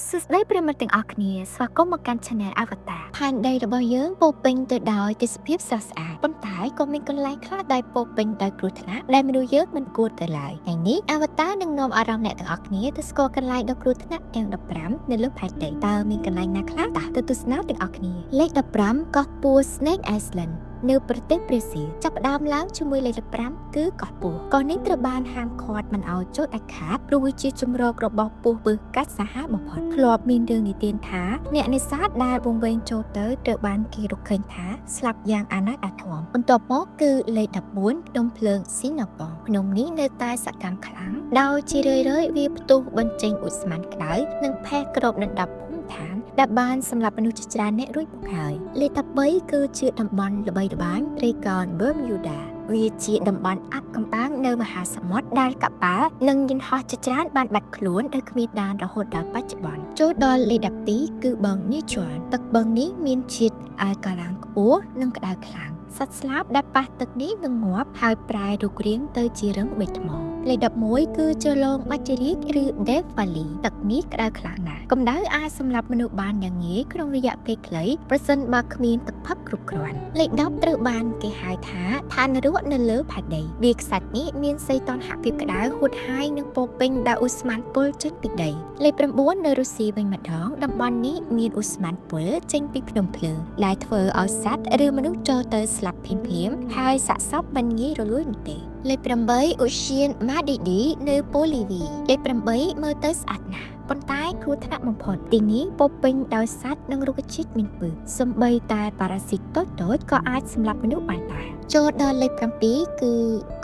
សួស្តីប្រិយមិត្តទាំងអស់គ្នាស្វាគមន៍មកកាន់ Channel Avatar ផែនដីរបស់យើងពោរពេញទៅដោយទេសភាពស្រស់ស្អាតប៉ុន្តែក៏មានកន្លែងខ្លះដែលពោរពេញដោយគ្រោះថ្នាក់ដែលមនុស្សយើងមិនគួរទៅឡើយថ្ងៃនេះ Avatar នឹងនាំអារម្មណ៍អ្នកទាំងអស់គ្នាទៅស្គាល់កន្លែងដ៏គ្រោះថ្នាក់ទាំង15នៅលើផែនដីតើមានកន្លែងណាខ្លះតោះទៅទស្សនាទាំងអស់គ្នាលេខ15កោះពស់ Snake Island នៅប្រទេសប្រេស៊ីលចាប់ផ្ដើមឡើងជាមួយលេខ15គឺកោះពស់កោះនេះត្រូវបានហាមឃាត់មិនឲ្យចូលដាច់ខាតព្រោះវាជាជម្រករបស់ពស់ពើកាច់សាហាវបំផុតធ្លាប់មានរឿងនិទានថាអ្នកនេសាទដែលវង្វេងចូលទៅត្រូវបានគេរកឃើញថាស្លាប់យ៉ាងអាណាចអាធមបន្ទាប់មកគឺលេខ14ភ្នំភ្លើងស៊ីណាប៉ងភ្នំនេះនៅតែសកម្មខ្លាំងដោយជារឿយៗវាផ្ទុះបញ្ចេញឧស្ម័នក្តៅនិងផេះគ្របដណ្ដប់ភូមិឋានដែលបានសម្លាប់មនុស្សជាច្រើនអ្នករួចមកហើយលេខ13គឺជាតំបន់ល្បីល្បាញត្រីកោណ Bermuda វាជាតំបន់អាថ៌កំបាំងនៅមហាសមុទ្រដែលកប៉ាល់និងយន្តហោះជាច្រើនបានបាត់ខ្លួនដោយគ្មានដានរហូតដល់បច្ចុប្បន្នចូលដល់លេខ12គឺបឹងនីជន់ទឹកបឹងនេះមានជាតិអាល់កាឡាំងខ្ពស់និងក្តៅខ្លាំងសត្វស្លាបដែលប៉ះទឹកនេះនឹងងាប់ហើយប្រែរូបរាងទៅជារឹងដូចថ្មលេខ11គឺជ្រលងបាច់រាជឬ Death Valley ទឹកនេះក្តៅខ្លាំងណាស់កម្ដៅអាចសម្លាប់មនុស្សបានយ៉ាងងាយក្នុងរយៈពេលខ្លីប្រសិនបើគ្មានទឹកផឹកគ្រប់គ្រាន់លេខ10ត្រូវបានគេហៅថាឋាននរកនៅលើផែនដីវាខ្សាច់នេះមានសីតុណ្ហភាពក្តៅហួតហែងនិងពោរពេញដោយឧស្ម័នពុលចេញពីដីលេខ9នៅរុស្ស៊ីវិញម្ដងតំបន់នេះមានឧស្ម័នពុលចេញពីភ្នំភ្លើងដែលធ្វើឲ្យសត្វឬមនុស្សចូលទៅស្លាប់ភ្លាមៗហើយសាកសពមិនងាយរលួយនោះទេលេខ8ឧទ្យានម៉ាឌីឌីនៅប៉ូលីវីលេខ8មើលទៅស្អាតណាស់ប៉ុន្តែគ្រោះថ្នាក់បំផុតទីនេះពោរពេញដោយសត្វនិងរុក្ខជាតិមានពឹសសូម្បីតែប៉ារ៉ាស៊ីតតូចៗក៏អាចសម្លាប់មនុស្សបានដែរចូលដល់លេខ7គឺ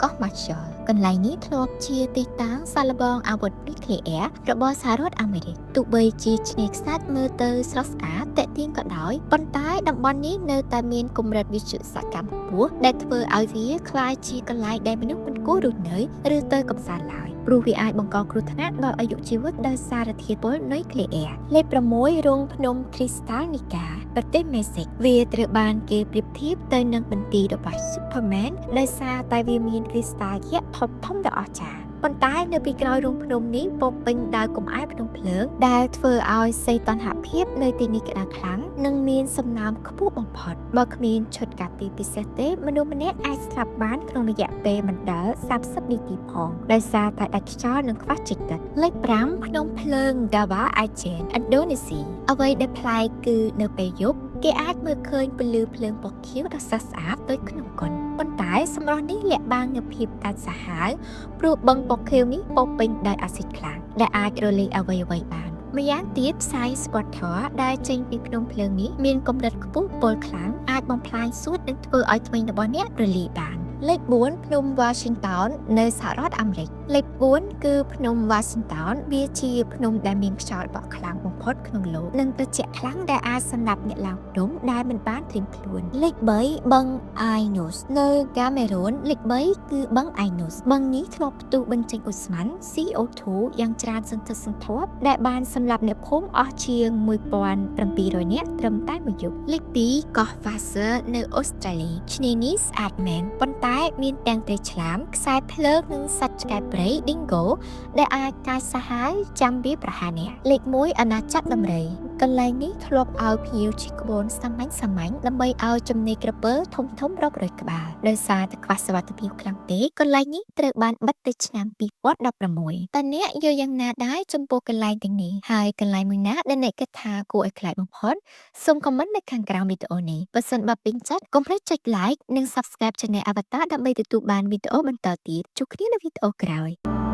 កោះ Marshall កន្លែងនេះធ្លាប់ជាទីតាំងសាកល្បងអាវុធនុយក្លេអ៊ែររបស់សហរដ្ឋអាមេរិកទោះបីជាឆ្នេរខ្សាច់មើលទៅស្រស់ស្អាតទាក់ទាញក៏ដោយប៉ុន្តែតំបន់នេះនៅតែមានកម្រិតវិទ្យុសកម្មខ្ពស់ដែលធ្វើឲ្យវាក្លាយជាកន្លែងដែលមនុស្សមិនគួររស់នៅឬទៅកម្សាន្តឡើយព្រោះវាអាចបង្កគ្រោះថ្នាក់ដល់អាយុជីវិតដោយសារធាតុពុលនុយក្លេអ៊ែរលេខ6រោងភ្នំគ្រីស្តាល់នីកាប្រទេសមេស៊ិកវាត្រូវបានគេប្រៀបធៀបទៅនឹងបន្ទាយរបស់ Superman ដោយសារតែវាមានគ្រីស្តាល់យក្សធំធំដ៏អស្ចារ្យប៉ុន្តែនៅពីក្រោយរូងភ្នំនេះពោរពេញដោយកំអែលភ្នំភ្លើងដែលធ្វើឲ្យសីតុណ្ហភាពនៅទីនេះក្តៅខ្លាំងនិងមានសំណើមខ្ពស់បំផុតបើគ្មានឈុតការពារពិសេសទេមនុស្សម្នាក់អាចស្លាប់បានក្នុងរយៈពេលមិនដល់30នាទីផងដោយសារតែដាច់ខ្យល់និងខ្វះជាតិទឹកលេខ5ភ្នំភ្លើង Gawa Ijen ឥណ្ឌូនេស៊ីអ្វីដែលប្លែកគឺនៅពេលយប់គេអាចមើលឃើញពន្លឺភ្លើងពណ៌ខៀវដ៏ស្រស់ស្អាតដូចក្នុងកុនប៉ុន្តែសម្រស់នេះលាក់បាំងនូវភាពកាចសាហាវព្រោះបឹងពណ៌ខៀវនេះពោរពេញដោយអាស៊ីតខ្លាំងដែលអាចរលាយអ្វីៗបានម្យ៉ាងទៀតផ្សាយ Spottor ដែលចេញពីភ្នំភ្លើងនេះមានកម្រិតខ្ពស់ពុលខ្លាំងអាចបំផ្លាញសួតនិងធ្វើឲ្យធ្មេញរបស់អ្នករលាយបានលេខ4ភ្នំ Washington នៅសហរដ្ឋអាមេរិកលេខ4គឺភ្នំ Washington វាជាភ្នំដែលមានខ្យល់បក់ខ្លាំងបំផុតក្នុងលោកនិងត្រជាក់ខ្លាំងដែលអាចសម្លាប់អ្នកឡើងភ្នំដែលមិនបានត្រៀមខ្លួនលេខ3បឹង Ainos នៅកាមេរូនលេខ3គឺបឹង Ainos បឹងនេះធ្លាប់ផ្ទុះបញ្ចេញឧស្ម័ន CO2 យ៉ាងច្រើនសន្ធឹកសន្ធាប់ដែលបានសម្លាប់អ្នកភូមិអស់ជាង1700នាក់ត្រឹមតែមួយយប់លេខ2កោះ Fraser នៅអូស្ត្រាលីឆ្នេរនេះស្អាតមែនប៉ុន្តែមានទាំងត្រីឆ្លាមខ្សែភ្លើងនិងសត្វឆ្កែព្រៃ Dingo ដែលអាចកាចសាហាវចាំវាប្រហារអ្នកលេខ1អាណាចក្រដំរីកន្លែងនេះធ្លាប់ឲ្យភ្ញៀវជិះក្បូនសាមញ្ញសាមញ្ញដើម្បីឲ្យចំណីក្រពើធំធំរាប់រយក្បាលដោយសារតែខ្វះសុវត្ថិភាពខ្លាំងពេកកន្លែងនេះត្រូវបានបិទទៅឆ្នាំ2016តើអ្នកយល់យ៉ាងណាដែរចំពោះកន្លែងទាំងនេះហើយកន្លែងមួយណាដែលអ្នកគិតថាគួរឲ្យខ្លាចបំផុតសូម comment នៅខាងក្រោមវីដេអូនេះបើសិនបើពេញចិត្តកុំភ្លេចចុច like និង subscribe Channel Avatar ដើម្បីទទួលបានវីដេអូបន្តទៀតជួបគ្នានៅវីដេអូក្រោយ។